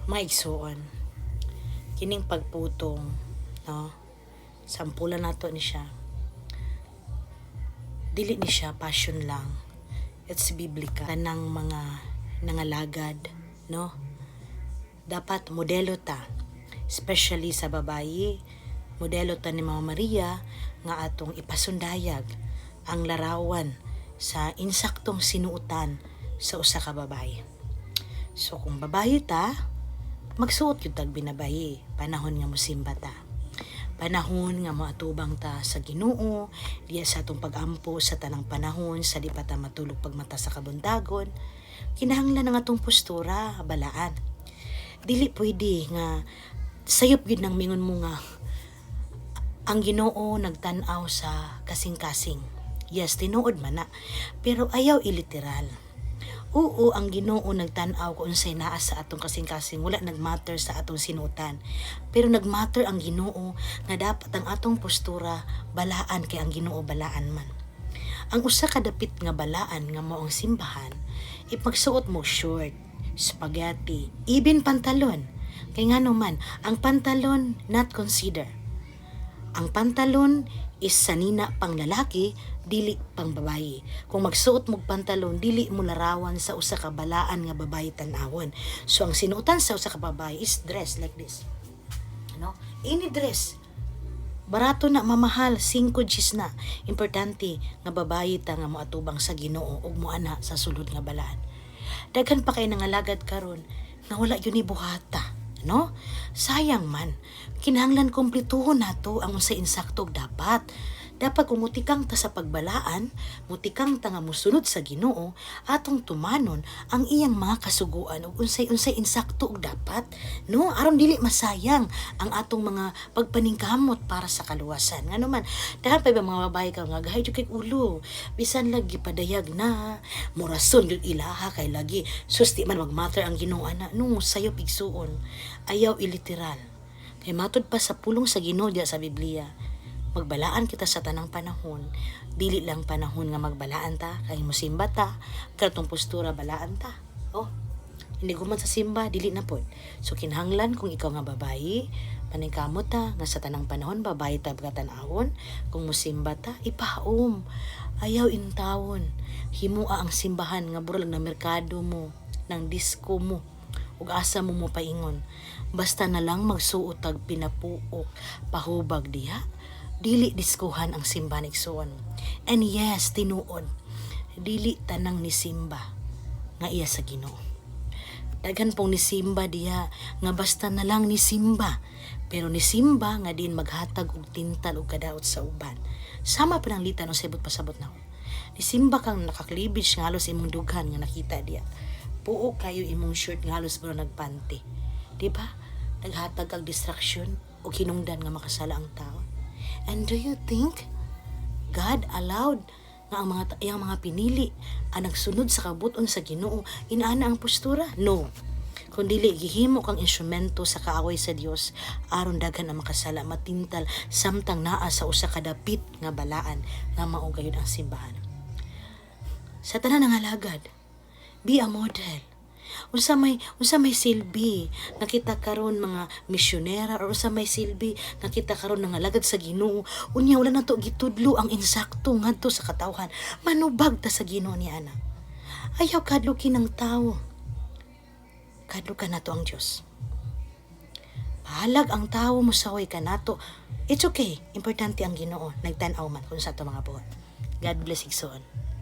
Mga igsuon, kining pagputong, no? Sampulan nato ni siya. Dili ni siya passion lang. It's biblical. Tanang mga nangalagad, no? Dapat modelo ta, especially sa babayi, modelo ta ni Mama Maria nga atong ipasundayag ang larawan sa insaktong sinuotan sa usa ka babayi. So kung babayi ta, magsuot gyud tag binabayi panahon nga mosimba ta. Panahon nga moatubang ta sa Ginoo, diya sa atong pagampo sa tanang panahon sa di pa ta matulog pagmata sa kabuntagon, kinahanglan ang atong postura balaan. Dili pwede nga sayop gyud nang mingon mo nga ang Ginoo nagtan-aw sa kasing-kasing. Yes, tinuod man na. Pero ayaw iliteral. Oo, ang Ginoo nagtan-aw kung unsay naa sa atong kasing-kasing, wala nagmatter sa atong sinuotan. Pero nagmatter ang Ginoo nga dapat ang atong postura balaan kay ang Ginoo balaan man. Ang usa ka dapit nga balaan nga mao ang simbahan, ipagsuot mo short, spaghetti, even pantalon. Kay ngano man, ang pantalon not consider. Ang pantalon is sanina pang lalaki, dili pang babayi. Kung magsuot mo pantalon, dili mo larawan sa usa ka balaan nga babayi tan-awon. So ang sinuotan sa usa ka babayi is dress like this. Ano? Any dress. Barato na, mamahal, 5 Gs na. Importante nga babayi ta nga moatubang sa Ginoo ug moana sa sulod nga balaan. Daghan pa kay nangalagad karon nga wala gyud ni buhata, no? Sayang man. Kinahanglan kumpletuhon nato ang unsay insakto ug dapat. Dapat kung mutikang ta sa pagbalaan, mutikang ta nga mosunod sa Ginoo, atong tumanon ang iyang mga kasuguan ug unsay-unsay insakto ug dapat, no? Aron dili masayang ang atong mga pagpaningkamot para sa kaluwasan. Ngano man, daghan pa ba mga babae ka nga gahay jud kay ulo. Bisan lagi padayag na, morason jud ilaha kay lagi sus di man magmatter ang Ginoo ana. No, sayop, igsuon. Ayaw iliteral. Kay matud pa sa pulong sa Ginoo diya sa Biblia, magbalaan kita sa tanang panahon, dili lang panahon nga magbalaan ta, kay mosimba ta, katong postura balaan ta. Oh, hindi man sa simba, dili na pod. So kinahanglan kung ikaw nga babayi, paningkamot ta nga sa tanang panahon babayi ta tan-awon, kung mosimba ta, ipaom. Ayaw intawon. Himua ang simbahan nga burag na merkado mo, ng disco mo, ug asa mo mo paingon. Basta na lang magsuot tag pinapuok, pahubag diha, dili diskuhan ang simbahan, igsuon. And yes, tinuod, dili tanang ni simba nga iya sa Ginoo. Daghan pong ni simba diha nga basta na lang ni simba. Pero ni simba nga din maghatag og tintal og kadaot sa uban. Sama pa ng litan o sabot pasabot na ko. Ni simba kang nakaklibage nga halos imong dughan nga nakita diya. Puo kayo imong shirt nga halos bro nagpanty. Di ba? Naghatag kag distraction o hinungdan nga makasala ang tao. And do you think God allowed nga ang mga iyang mga pinili ang nagsunod sa kabuton sa Ginoo inaana ang postura? No. Kung dili gihimo kang instrumento sa kaaway sa Dios aron daghan ang makasala, matintal samtang naa sa usa ka dapit nga balaan nga mao gayud ang simbahan. Sa tanan nga alagad, be a model. Unsa may silbi nakita karon mga misyonera or unsa may silbi nakita karon nangalagad sa Ginoo unya wala nato gitudlo ang insakto ngadto sa katawhan? Manubag ta sa Ginoo ni ana. Ayaw kadlukin ng tao. Kadlukan nato ang Dios. Bahalag ang tao musaway kanato. It's okay. Importante ang Ginoo nagtan-aw man kung sa ato mga buhat. God bless, igsoon.